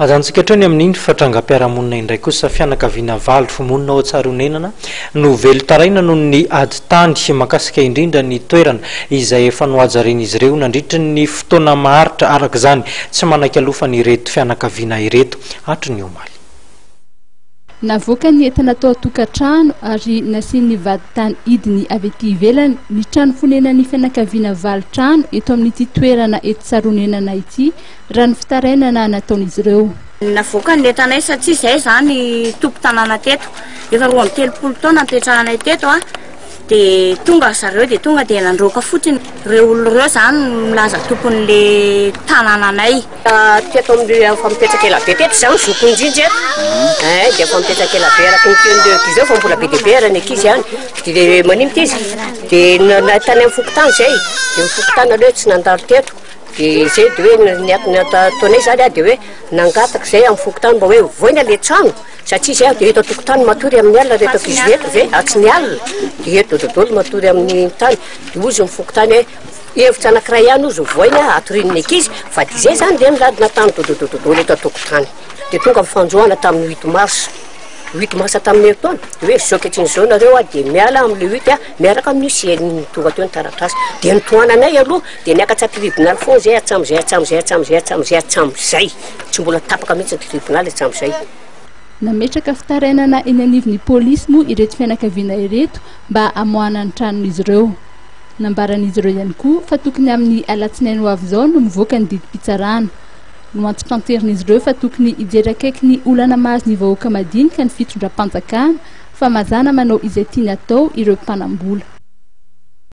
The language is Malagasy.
Ajanontsika hatreo ny amin'iny fa trangam-piarahamonina indray kosa. Fianakaviana valo monina ao Tsaronenana no velon-taraina noho ny ady tany, mahakasika indrindra ny toerana izay efa nohajarian'izy ireo nandritry ny fotoana maharitra. Araka izany, tsy manan-kialofana ireto fianakaviana ireto hatry ny omaly. Navoaka ny entana tao an-tokantrano ary nasian'ny vadintany hidiny avy ety ivelany ny trano fonenan'ny fianakaviana valo trano eto amin'ity toerana eto Tsaronenana ity, raha ny fitarainana nataon'izy ireo. Navoaka ny entanay satria izay izany tompon-tanàna teto. Efa 32 taona nipetrahanay teto a, dia tonga ry zareo dia tonga dia nandroaka fotsiny. Ireo olona ireo izany no milaza tompon'le tanànanay. Teto amin'ny efa mipetraka ela be teto izany zokiny indrindra eto. Eh, dia efa mipetraka ela be araka ny tenin'ireo ankizy ireo fa mbola be dia be ary ny ankizy any. Dia maninona ity izy? Dia na tany amin'ny fokontany izay, dia ny fokontany aloha tsy nandalo teto. Dia izay dia hoe ny ny ataonay izany dia hoe nangataka izay amin'ny fokontany mba hoe voina ilay trano satria izay dia eto an-tokotany matory amin'ny alina ireto ankizy ireto ve atsy ny alina dia eto daholo matory amin'ny tany. Dia hozy ny fokontany hoe hevitra anankiray ihany hozy voina hatorian'ny ankizy fa dia izay izany dia miladina tany dododododolo eto an-tokotany. Dia tonga ny fanjohana tamin'ny huit mars. Huit mars tamin'ny herintaona dia hoe izao ankehitriny izao nareo a dia miala amin'ilay huit a miaraka amin'ny huissier ny tonga teo ny taratasy dia notohananay aloha dia niakatra tribunal foana izay hatramin'izay hatramin'izay hatramin'izay hatramin'izay hatramin'izay tsy mbola tapaka mihitsy ny tribunal hatramin'izay. Nametraka fitarainana eny anivon'ny polisy moa ireto fianakaviana ireto mba hamoahana ny tranon'izy ireo. Nambaran'izy ireo ihany koa fa tokony amin'ny alatsinainy ho avy izao no mivoaka ny didim-pitsarana. Noantitranterin'izy ireo fa tokony hijery akaiky ny olana mahazo ny vahoaka madinika ny fitondram-panjakana fa mazàna manao izay tiany atao ireo mpanam-bola.